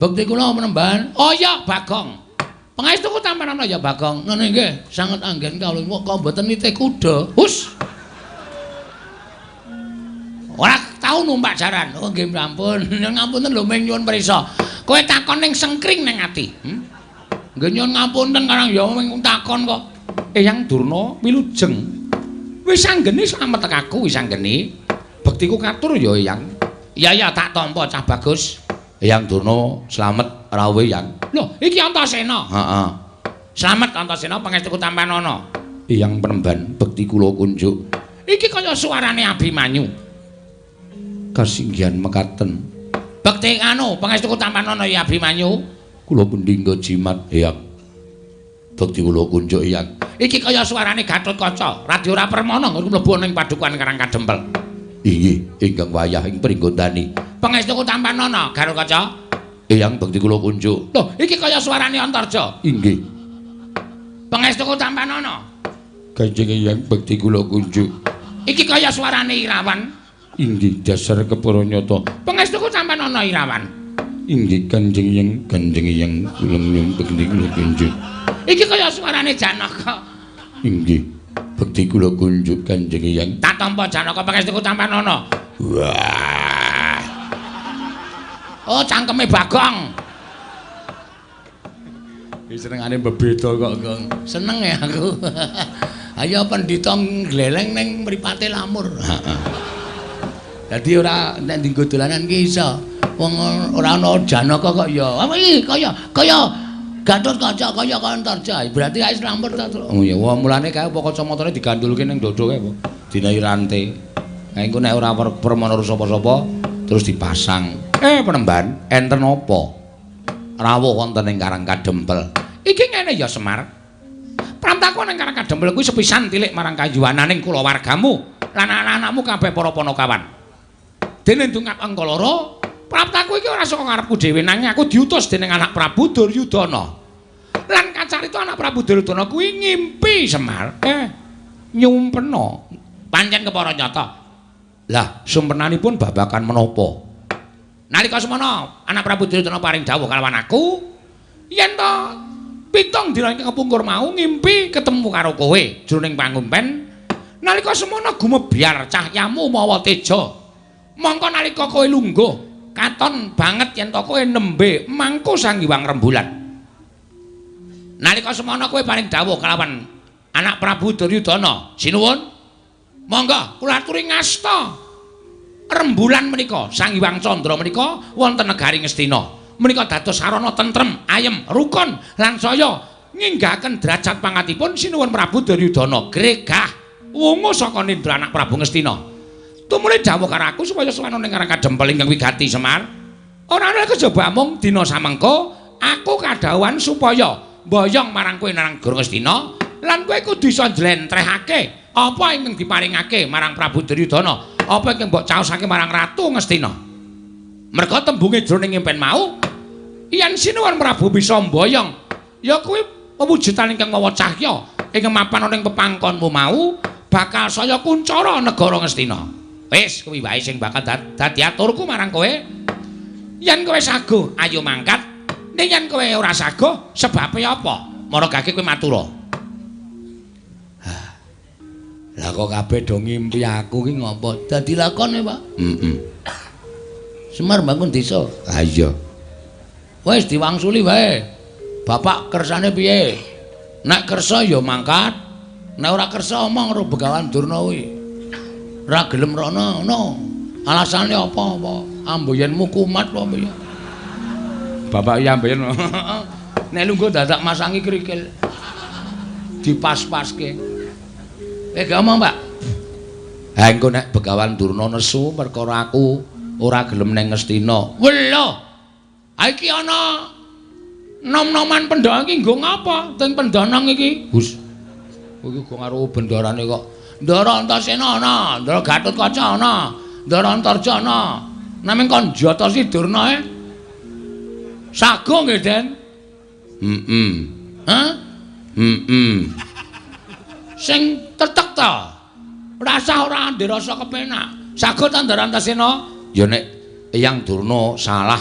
Bekti kula penemban. Oh iya, Bagong. Pangestuku tampanana ya, Bagong. Ngene nggih, sanget anggen kawula kok mboten nitih kuda. Hus. Ora tau numpak jaran. Oh nggih ampun. Ngapunten lho ming nyuwun prisa. Kowe takon ning sengkring ning ati. Nggih nyuwun ngapunten karang ya ming takon kok. Eyang Durna wilujeng. Wis anggene slamet aku wis anggene. Bektiku katur ya Eyang. Iya ya tak tampa cah bagus. Eyang Durna slamet rawuh Eyang. Lho, iki Antasena. Heeh. Slamet Antasena pangestuku tampanana. Eyang penemban bekti kula kunjuk. Iki kaya suarane Abimanyu. Kasinggihan mekaten. Bekti anu pangestuku tampanana ya Abimanyu. Kula pendingga jimat Eyang. Bekti kula kunjuk Eyang. Iki kaya suarane Gatotkaca. Radi ora permana nggon mlebu ning padukuhan Karang Kadempel. Inggih, ingkang wayah ing pringgondani. Pangestuku tampanana Gatotkaca. Eyang bekti kula kunjuk. Lho, iki kaya suarane Antarja. Inggih. Pangestuku tampanana. Kanjeng Eyang bekti kula kunjuk. Iki kaya suarane Irawan. Inggih, dasar kepara nyata. Pangestuku tampanana Irawan. Inggih, Kanjeng Eyang, Kanjeng Eyang kula nyuwun bekti kula kunjuk. Iki kaya suarane Janaka. Inggih, bekti kula kunjuk Kanjeng Eyang. Tak tampa Janaka pangestuku tampanana. Wah. Oh, cangkeme Bagong. Iki senengane bebeda kok, Gong. Seneng ya aku. Ayo pendhita ngleleng ning mripate lamur. Heeh. Dadi ora nek dienggo dolanan ki iso. Wong ora ana Janaka kok ya. Apa iki kaya kaya Gatotkaca kaya Antarja. Berarti ae lamur ta. Oh ya, wah mulane kae apa kacamatane digandulke ning dodo kae apa? Dinahi rante. Nah engko nek ora permana sapa-sapa terus dipasang. Penemban, enten apa? Rawuh wonten ing Karang Kadempel. Iki ngene ya Semar. Pramtaku ning Karang Kadempel kuwi sepisan tilik marang kayuwananing kulawargamu lan anak-anakmu kabeh para panakawan. Dene ndungap angka loro, praptaku iki ora saka ngarepku dhewe nanging aku diutus dening anak Prabu Duryudana. Lan kacarita anak Prabu Duryudana kuwi ngimpi Semar. Nyumpena. Pancen kepara nyata. Lah, sumpenanipun babagan menapa? Nalika semana anak Prabu Duryudana paring dawuh kalawan aku, yen to pitung dina ingkang kepungkur mau ngimpi ketemu karo kowe jroning pangumpen. Nalika semana gumebyar cahyamu mawa teja. Mongko nalika kowe lungguh, katon banget yen to kowe nembe mangku Sang Hyang Rembulan. Nalika semana kowe paring dawuh kalawan anak Prabu Duryudana, sinuwun. Monggo kula aturi ngasta rembulan menika, Sang Hyang Candra menika wonten negari Ngastina. Menika dados sarana tentrem, ayem, rukun lan saya nginggahaken derajat pangkatipun sinuwun Prabu Duryudana. Gregah wungu saka nindra anak Prabu Ngastina. Tumuli dawuh karo aku supaya sowan ning Karang Kadempel ingkang wigati Semar. Ora ana kejaba mung dina samengko aku kadhawuhan supaya mboyong marang kowe nang negara Ngastina lan kowe kudu iso njlentrehake apa ingkang diparingake marang Prabu Duryudana, apa ingkang mbok caosake marang Ratu Ngastina. Merga tembunge jroning impen mau yen sinuwun Prabu bisa mboyong ya kuwi pewujudan ingkang mawa cahya ingkang mapan ana ing pepangkonmu mau bakal saya kuncara negara Ngastina. Wis kuwi wae sing bakal dadi aturku marang kowe. Yen kowe saguh ayo mangkat, ning yen kowe ora saguh sebabe apa? Maragake kowe matura. Lah kok kabeh do ngimpi aku ki ngopo? Dadi lakone, Pak. Heeh. Semar bangun desa. Ha iya. Wis diwangsuli wae. Bapak kersane piye? Nek kersa ya mangkat, nek ora kersa omong karo Begawan Durna kuwi. Ora gelem rono ngono. Alasane apa-apa? Amboyenmu kumat apa piye? Bapak iya amboyen. Nek lungguh dadak masangi krikil. Dipas-paske. Gak omong, Pak. Ha engko nek Begawan Durna nesu perkara aku ora gelem ning Ngastina. Welo. Ha iki ana nom-noman pendhang iki nggo ngapa? Teng pendanang iki. Hus. Iki go karo bendarane kok. Ndara Antasena ana, Ndara Gatotkaca ana, Ndara Antarja ana. Naming kon jata si Durna e. Sago nggih, Den. Heeh. Hah? Heeh. Sing tetek ta. Rasah ora ndirasa kepenak. Sago ta Ndara Antasena? Ya nek Eyang Durna salah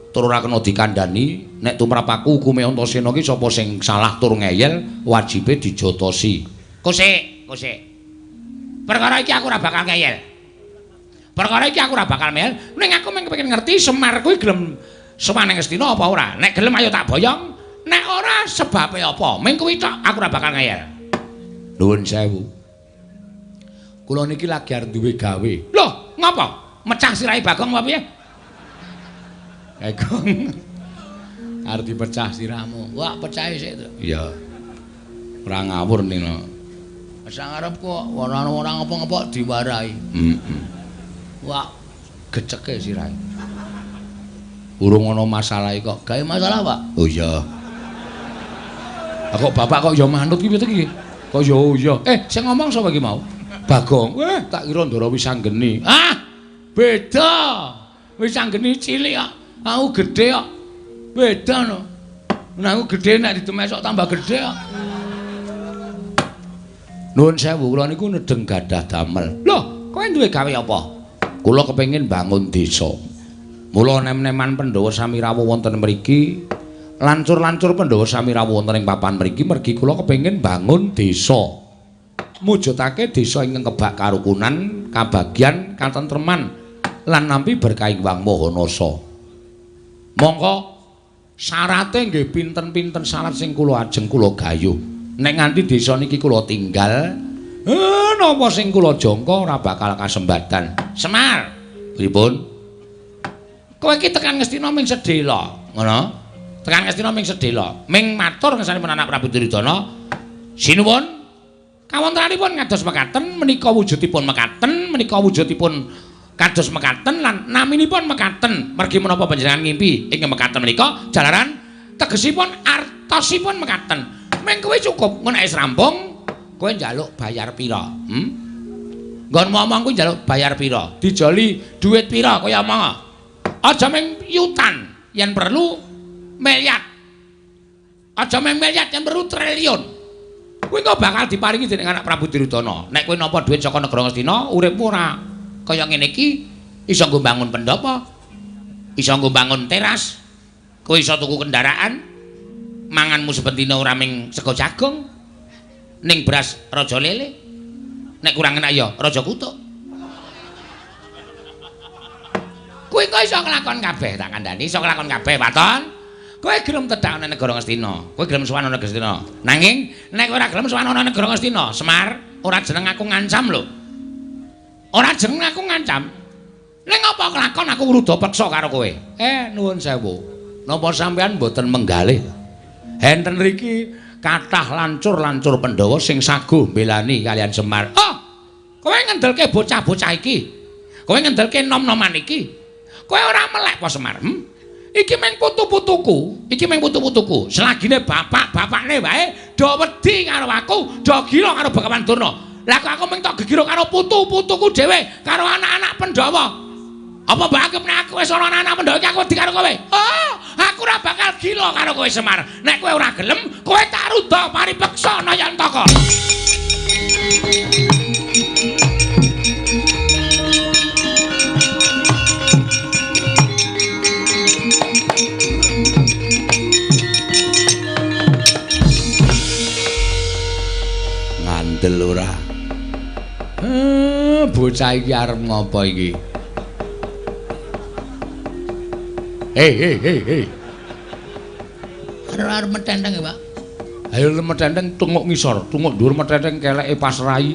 Tur ora kena dikandhani, nek tumrap aku hukume Antasena ki sapa sing salah tur ngeyel wajibe dijotosi. Kosek, kosek. Perkara iki aku ora bakal ngeyel. Perkara iki aku ora bakal ngeyel, ning aku mung kepengin ngerti Semar kuwi gelem sowan ning Ngastina apa ora. Nek gelem ayo tak boyong, nek ora sebabe apa? Mung kuwi tok aku ora bakal ngeyel. Nuwun sewu. Kula niki lagi arep duwe gawe. Loh, ngapa? Mecah sirahe Bagong apa piye? Bagong. Arep dipecah sirahmu. Wah, pecahe sik to. Iya. Ora ngawur nino. Wis arep kok ora ora ngapa-ngapa diwarahi. Heeh. Wah, geceke sirahe. Urung ana masalah kok. Gawe masalah, Pak? Oh iya. Lah kok bapak kok ya manut ki piye iki? Kok ya oh iya. Sing ngomong sapa iki mau? Bagong. Weh, tak kira Ndara Wisanggeni. Ah, beda. Wisanggeni cilik kok. Aku gedhe kok. Beda no. Nek aku gedhe nek didemesok tambah gedhe kok. Nuwun sewu, kula niku nedeng gadah damel. Loh, kowe duwe gawe apa? Kula kepengin bangun desa. Mula nem-neman Pandhawa sami rawuh wonten mriki, lancur-lancur Pandhawa sami rawuh wonten ing papan mriki mergi kula kepengin bangun desa. Mujudake desa ingkang kebak karukunan, kabagyan, katentreman lan nampi berkah Hyang Maha Nasa. Mongko syarate nggih pinten-pinten syarat sing kula ajeng kula gayuh. Nek nganti desa niki kula tinggal, napa sing kula jangka ora bakal kasembadan. Semar, pripun? Kowe iki tekan Ngastina ming sedhela, ngono? Tekan Ngastina ming sedhela, ming matur ngersanipun anak Prabu Duryudana. Sinuwun. Kawontenanipun kados mekaten menika wujudipun mekaten, menika wujudipun kados mekaten lan naminipun mekaten. Mergi menapa panjenengan ngimpi ing mekaten menika jalaran tegesipun artosipun mekaten. Ming kowe cukup, ngono nek wis rampung kowe njaluk bayar pira? Nggon ngomong kuwi njaluk bayar pira? Dijoli dhuwit pira kowe omong? Aja ming yutan, yen perlu miliar. Aja ming miliar, yen perlu triliun. Kowe kok bakal diparingi dening anak Prabu Duryudana. Nek kowe nampa dhuwit saka negara Ngastina, uripmu ora kaya ngene iki, iso nggo bangun pendhapa, iso nggo bangun teras, kowe iso tuku kendaraan, manganmu saben dina ora ming sego jagung, ning beras raja lele. Nek kurang enak ya raja kutuk. Kowe kok iso nglakon kabeh, tak kandhani, iso nglakon kabeh, waton. Kowe gelem tedhak ana negara Ngastina, kowe gelem sowan ana Ngastina. Nanging nek ora gelem sowan ana negara Ngastina, Semar, ora jeneng aku ngancam lho. Ora jeneng aku ngancam. Ning apa kelakon aku ngruda peksa karo kowe? Nuwun sewu. Napa sampean mboten menggalih? Enten riki kathah lancur-lancur Pandhawa sing saguh mbelani kalian Semar. Oh, kowe ngendelke bocah-bocah iki. Kowe ngendelke nom-noman iki. Kowe ora melek apa Semar? Iki mung putu-putuku, iki mung putu-putuku. Selagine bapak-bapakne wae do wedi karo aku, do gila karo Begawan Durna. Lah kok aku mung tok gegiro karo putu-putuku dhewe, karo anak-anak Pandhawa. Apa mbok anggap nek aku wis ana anak-anak Pandhawa iki aku wedi karo kowe? Oh, aku ora bakal gila karo kowe Semar. Nek kowe ora gelem, kowe tak rudha paripeksa Nayantaka. Ngandel ora? Bocah iki arep ngopo iki? Hei hei hei hei. Arep metenteng ya, Pak. Ayo metenteng tunguk ngisor, tunguk dhuwur metenteng keleke pas rai.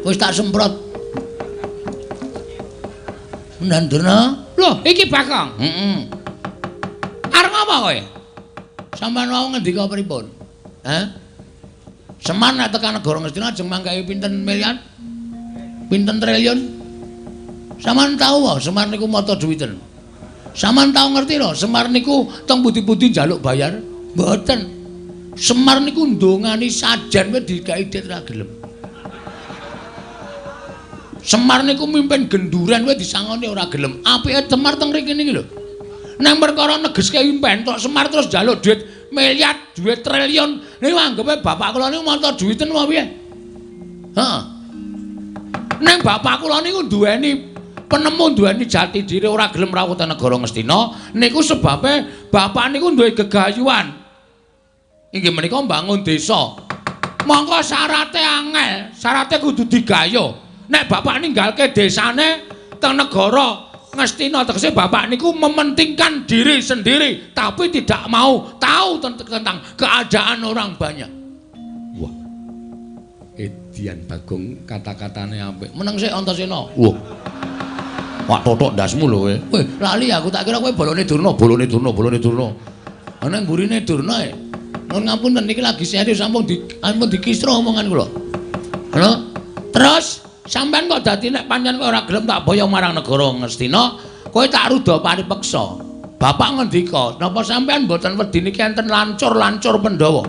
Wis tak semprot. Ndandurna. Loh, iki Bagong. Heeh. Arep ngopo kowe? Sampeyan wau ngendika pripun? Hah? Semar nek tekan negara Ngastina ajeng manggahi pinten miliar? Pinten triliun? Sampeyan tau wae Semar niku mata duwiten. Sampeyan tau ngerti lho, Semar niku teng pundi-pundi njaluk bayar? Mboten. Semar niku ndongani sajen wae digawe dit ra gelem. Semar niku mimpin genduren wae disangoni ora gelem. Apike Semar teng mriki niki lho. Nang perkara negeske impen tok Semar terus njaluk duit miliar, duit triliun. Niku anggepe bapak kula niku mata duwiten apa piye? Heeh. Nang bapak kula niku duweni Penemu duweni jati diri ora gelem rawuh teng negara Ngastina niku sebabe bapak niku duwe gegayuhan. Inggih menika mbangun desa. Mongko syarate angel, syarate kudu digayuh. Nek bapak ninggalke desane teng negara Ngastina tegese bapak niku mementingkan diri sendiri tapi tidak mau tahu tentang keadaan orang banyak. Wah. Edian Bagong kata-katane apik. Meneng sik Antasena. Wah. Wak totok ndasmu lho kowe. Weh, lali aku tak kira kowe bolone Durna, bolone Durna, bolone Durna. Ana mburine Durna e. Nuwun ngapunten niki lagi serius sampun dikisra omongan kula. Lho. Terus sampean kok dadi nek pancen kowe ora gelem tak boyong marang negara Ngastina, kowe tak ruda paripeksa. Bapak ngendika, napa sampean mboten wedi niki enten lancur-lancur Pandhawa?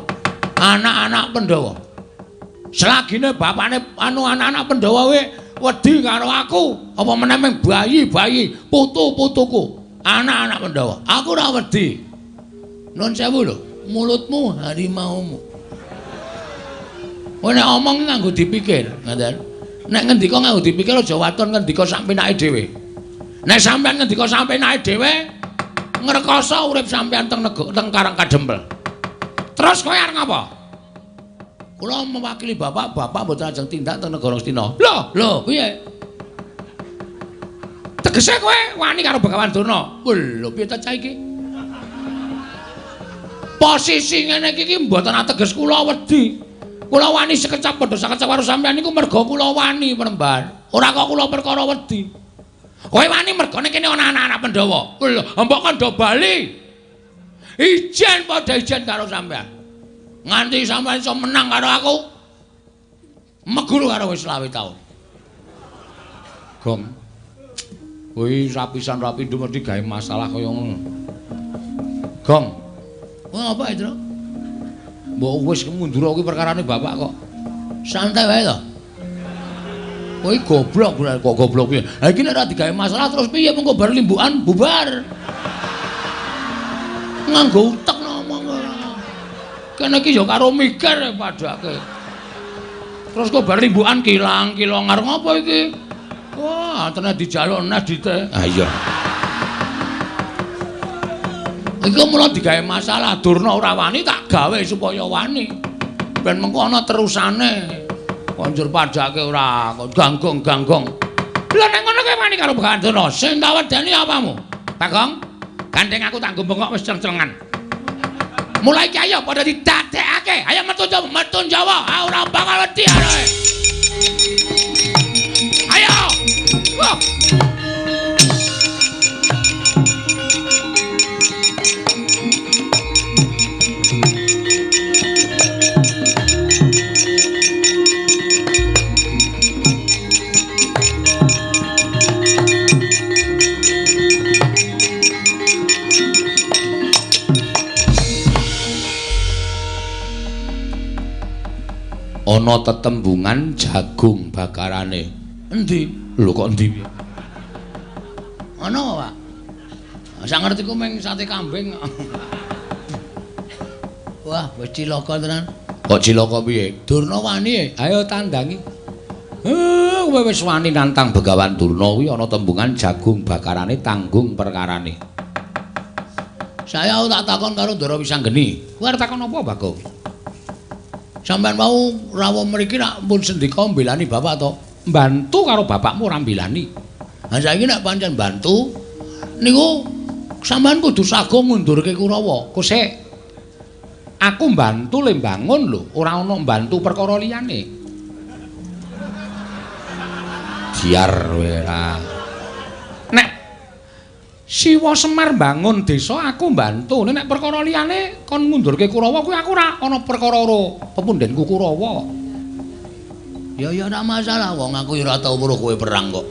Anak-anak Pandhawa. Selagine bapakne anu anak-anak Pandhawa we wedi karo aku, apa meneh ming bayi-bayi, putu-putuku, anak-anak Pandhawa. Aku ora wedi. Nuwun sewu lho, mulutmu harimaumu. Kowe nek omong nganggo dipikir, ngoten. Nek ngendika nganggo dipikir aja waton ngendika sak penake dhewe. Nek sampean ngendika sak penake dhewe, ngrekoso urip sampean teng teng Karang Kadempel. Terus kowe arep ngapa? Kula mewakili bapak, bapak mboten ajeng tindak teng negara Ngastina. Lho, lho, piye? Tegese kowe wani karo Begawan Durna. Lho, piye ta cah iki? Posisi ngene iki mboten ateges kula wedi. Kula wani sekecap padha sakecap karo sampean niku merga kula wani Premban. Ora kok kula perkara wedi. Kowe wani mergane kene ana anak-anak Pandhawa. Lho, mbok kandha bali. Ijen padha ijen karo sampean. Nganti sampean iso menang karo aku. Meguru karo wis 25 taun. Gong. Kuwi rapisan rapindo mesti gawe masalah kaya ngono. Gong. Wah, apa itu? Mbok wis mundur kuwi perkarane bapak kok. Santai wae to. Kowe goblok kok goblok piye? Ha iki nek ora digawe masalah terus piye mengko bar limbukan bubar. Nganggo utek ngomong ora. Kene iki ya karo mikir padake. Terus kok bar limbukan kilang-kilong arep ngopo iki? Wah, tenan dijaluk nes dite. Ha iya. Iku mula digawe masalah Durna ora wani tak gawe supaya wani. Ben mengko ana terusane. Konjur padake ora ganggong-ganggong. Lha nek ngono kowe wani karo Begawan Durna, sing tak wedeni apamu? Bagong, gandeng aku tak nggo bengok wis ceng-cengan. Mulai iki ayo padha didadekake. Ayo metu Jawa, metu Jawa. Ah ora bakal wedi aroe. Ayo. Wah. Ana tetembungan jagung bakarane. Endi? Lho kok endi piye? Ana apa, Pak? Sak ngertiku mung sate kambing. Wah, wis cilaka tenan. Kok cilaka piye? Durna wani. Ayo tandangi. Kowe wis wani nantang Begawan Durna kuwi ana tembungan jagung bakarane tanggung perkarane. Saya tak takon karo Ndara Wisanggeni. Kowe arep takon apa, Bagong? Sampeyan mau rawuh mriki rak pun sendika mbelani bapak to? Mbantu karo bapakmu ora mbelani. Ha saiki nek pancen mbantu niku sampeyan kudu sago ngundurke Kurawa. Kosek. Aku mbantu le mbangun lho, ora ana mbantu perkara liyane. Diar kowe ora. Nek Siwa Semar mbangun desa aku mbantu. Nek perkara liyane kon ngundurke Kurawa kuwi aku ora ana perkara karo pepundhenku Kurawa. Ya ya ora masalah wong aku ya ora tau weruh kowe perang kok.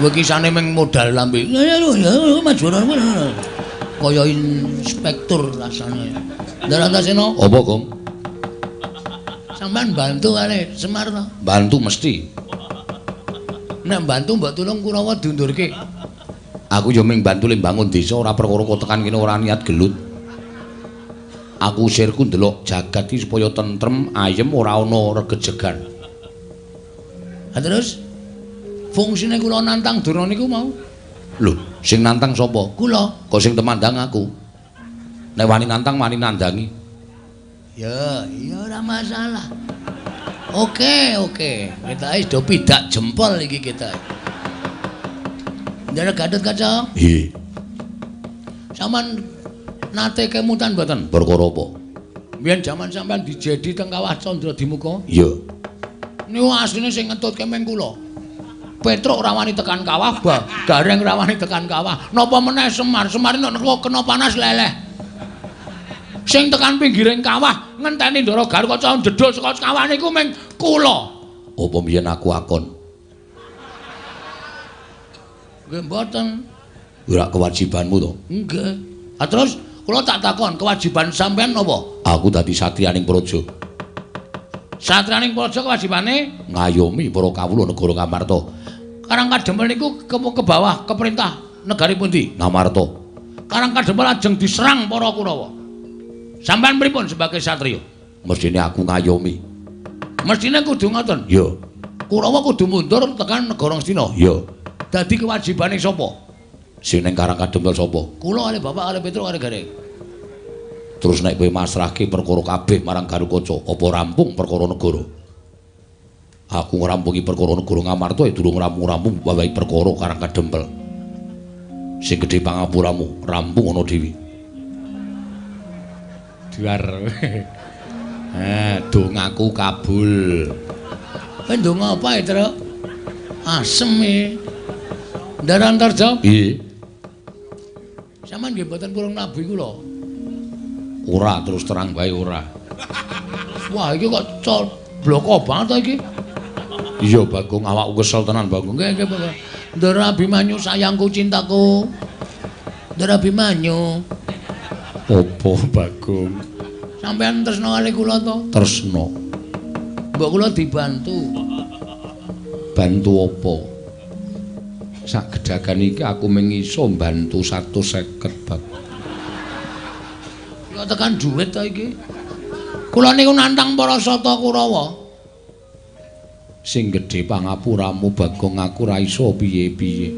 Kowe kisane mung modal lambe. Ya ya maju kaya inspektur rasane. Ndarantasena apa, Gong? Sampeyan bantu kali Semar to? Bantu mesti. Nek bantu mbok tulung Kurawa diundurke. Aku yo mung bantu le mbangun desa ora perkara kok tekan kene ora niat gelut. Aku sirku ndelok jagat iki supaya tentrem, ayem, ora ana regejegan. Ha terus Fungsine kula nantang Durna niku mau. Lho, sing nantang sapa? Kula. Kok sing temandang aku. Nek wani nantang wani nandangi. Ya, ya ora masalah. Oke, oke. Kita wis do pidak jempol iki kita. Ndara Gatotkaca? Nggih. Sampeyan nate kemutan mboten? Perkara apa? Biyen jaman sampean dijedi teng Kawah Candra Dimuka? Iya. Niku asline sing ngetutke meng kula. Petruk ora wani tekan kawah, Gareng ora wani tekan kawah. Napa meneh Semar? Semar nek kena panas leleh. Sing tekan pinggiring kawah ngenteni Ndara Gatotkaca njedhul saka kawah niku meng kula. Apa mbiyen aku akon? Nggih mboten. Ora kewajibanmu to? Nggih. Ah terus kula tak takon, kewajiban sampean napa? Aku dadi satriyaning praja. Satriyaning praja kewajibane ngayomi para kawula negara Ngamarta. Karang Kadempel niku ke bawah ke perintah negari pundi? Ngamarta. Karang Kadempel ajeng diserang para Kurawa. Sampean pripun sebagai satriya? Mestine aku ngayomi. Mestine kudu ngoten. Iya. Kurawa kudu mundur tekan negara Ngastina. Iya. Dadi kewajibane sapa? Sing ning Karang Kadempel sapa? Kula kalih bapak kalih Petruk kalih Gareng. Terus nek kowe masrahke perkara kabeh marang Gatotkaca, apa rampung perkara negara? Aku ngrampungi perkara negara Ngamarta ya durung rampung-rampung wawahi perkara Karang Kadempel. Sing gedhe pangapuramu, rampung ana dhewe. Duar. Dongaku kabul. Kowe ndonga apa, Truk? Asem e. Ndara Antarja? Nggih. Sampeyan nggih mboten purung nabuhi kula. Ora, terus terang bae ora. Wah, iki kok bloko banget to iki. Iya, Bagong, awakku kesel tenan, Bagong. Nggih, nggih, Bagong. Ndara Abimanyu sayangku cintaku. Ndara Abimanyu. Apa, Bagong? Sampeyan tresna kali kula to? Tresna. Mbok kula dibantu. Bantu apa? Sak gedagan iki aku mung iso mbantu 150, Bagong. Kok tekan duit to iki? Kula niku nantang para sata Kurawa. Sing gedhe pangapuramu Bagong, aku ora iso piye-piye.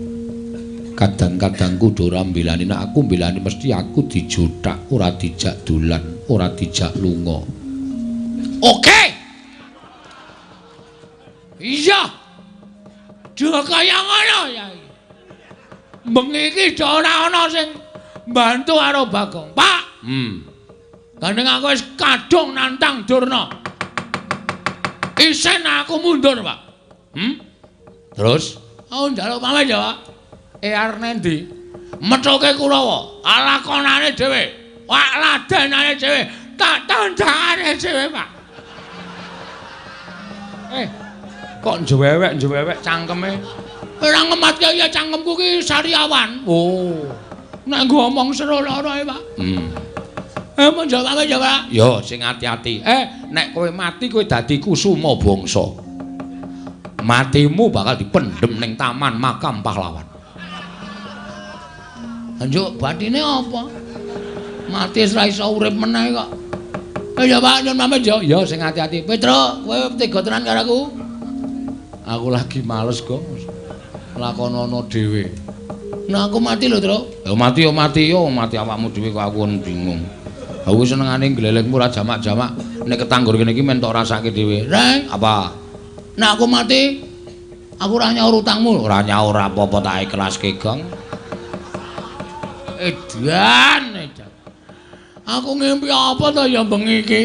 Kadang-kadang kudu ora mbelani, nek aku mbelani mesti aku dijothak, ora dijak dolan, ora dijak lunga. Oke. Iya. Dha kaya ngono ya. Bengi iki ora ana sing mbantu karo Bagong. Pak. Gandeng aku wis kadung nantang Durna. Isen aku mundur, Pak. Terus? Aku njaluk pamit ya, Pak. Arep nendi? Methuke Kurawa, lakonane dhewe, wak ladenane dhewe, tak tandangane dhewe, Pak. Kok njewewek-njewewek cangkeme? Ora ngematke ya cangkemku ki sariawan. Oh. Nek nggo omong seru lara e, Pak. Mun jawab ya, Pak. Yo sing ati-ati. Nek kowe mati kowe dadi kusuma bangsa. Matimu bakal dipendhem ning taman makam pahlawan. Njuk batine apa? Mati wis ra iso urip meneh kok. Ya Pak, nyun pamit yo. Ya sing ati-ati. Petruk, kowe tega tenan karo aku. Aku lagi males kok. Lakonono dhewe. Nah aku mati lho, Truk. Ya mati yo mati yo, mati awakmu dhewe kok aku bingung. Aku senengane glelengmu ora jamak-jamak. Nek ketanggur kene iki men tok rasake dhewe. Reng, apa? Nek aku mati, aku ora nyaur utangmu. Ora nyaur apa-apa tak ikhlaske, Gong. Edan, edan. Aku ngimpi apa to ya bengi iki?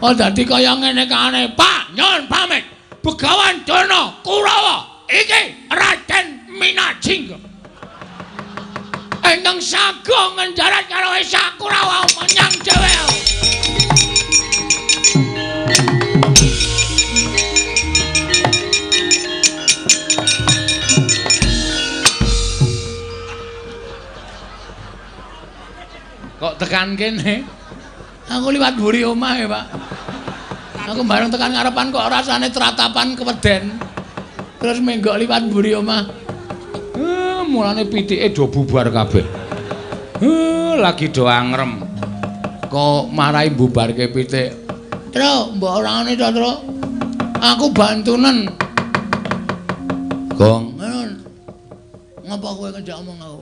Oh dadi kaya ngene kane. Pak, nyun pamit. Begawan Durna Kurawa iki Raden Minajingga. Ingkang sago ngenjarat karo Esa Kurawa menyang dhewe. Kok tekan kene? Aku liwat mburi omah ya, Pak. Aku bareng tekan ngarepan kok rasane tratapan keweden. Terus menggok liwat mburi omah. Mulane pitike do bubar kabeh. Lagi do angrem. Kok marai bubarke pitik. Truk, mbok ora ngene to, Truk. Aku bantunen. Gong. Ngapa kowe ngejak omong aku?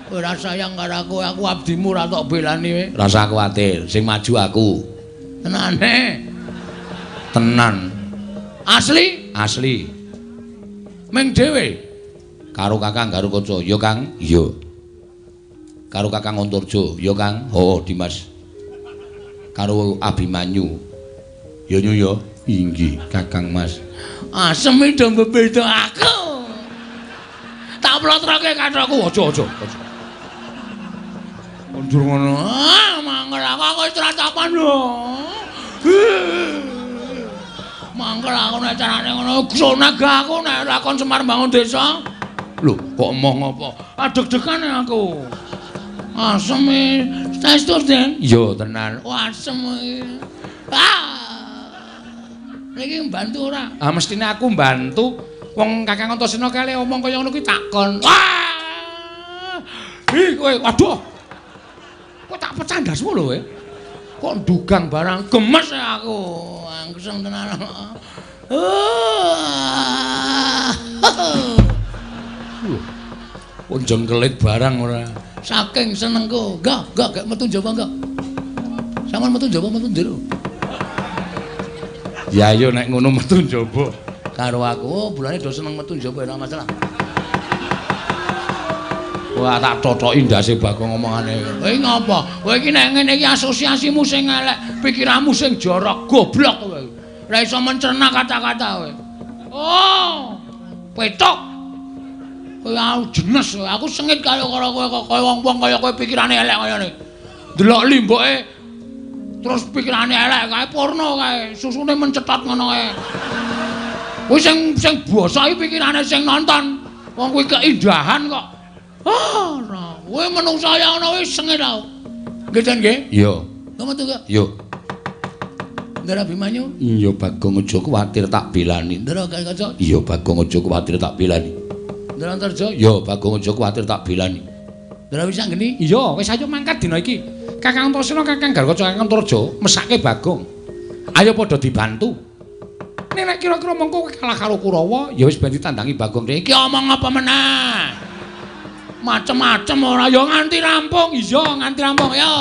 Ora sayang karo aku, aku abdimu ora tok belani kowe. Rasa kuwatir, sing maju aku. Tenane. Tenan. Asli? Asli. Ming dhewe. Karo Kakang Garukaca, ya Kang? Iya. Karo Kakang Antarja, ya Kang? Oh, Dimas. Karo Abimanyu. Ya nyu ya. Inggih, Kakang Mas. Asem do mbebeda aku. Tak plotroke kathokku, aja aja aja. Kondur ngono. Ah, mangkel aku wis tratapan lho. Mangkel aku nek carane ngono, sonag aku nek ora kon Semar bangun desa. Lho, kok emoh ngopo? Ah deg-degan aku. Asem e. Saestu, Den? Iya, tenan. Oh, asem iki. Ah. Niki mbantu ora? Ah mestine aku mbantu. Wong Kakang Antasena kale omong kaya ngono kuwi takon. Wah! Ih kowe, waduh. Kowe tak pecah ndasmu lho kowe. Kok ndugang barang gemes aku. Angseng tenan. Kok jengkelit barang ora. Saking senengku. Enggak, enggak, metu njaba enggak. Sampeyan metu njaba metu njero. Ya ayo nek ngono metu njaba. Karo aku, oh, bulane do seneng metu njaba ora masalah. Wah, tak totoki ndase Bagong omongane. Kowe ngapa? Kowe iki nek ngene iki asosiasimu sing elek, pikiranmu sing jorok, goblok kowe. Ora iso mencerna kata-kata kowe. Oh, petok. Kowe aku jenes, aku sengit karo kowe kaya wong-wong kaya kowe pikirane elek kaya ngene. Delok limboke terus pikirane elek kae porno kae, susune mencetot ngono kae. Kuwi sing sing basa iki pikirane sing nonton. Wong kuwi keindahan kok. Ah, ora. Kowe menungsa ya ngono wis sengit aku. Nggih, Den nggih? Iya. Kok metu kok? Iya. Ndara Abimanyu? Iya, Bagong aja kuwatir tak belani. Ndara Garukaca? Iya, Bagong aja kuwatir tak belani. Ndara Antarja? Iya, Bagong aja kuwatir tak belani. Ndara Wisanggeni? Iya, wis ayo mangkat dina iki. Kakang Antasena, Kakang Garukaca, Kakang Antarja mesake Bagong. Ayo padha dibantu. Nek kira-kira mengko kowe kalah karo Kurawa, ya wis ben ditandangi Bagong dhewe. Iki omong apa meneh? Macem-macem ora ya nganti rampung. Iya, nganti rampung. Yo.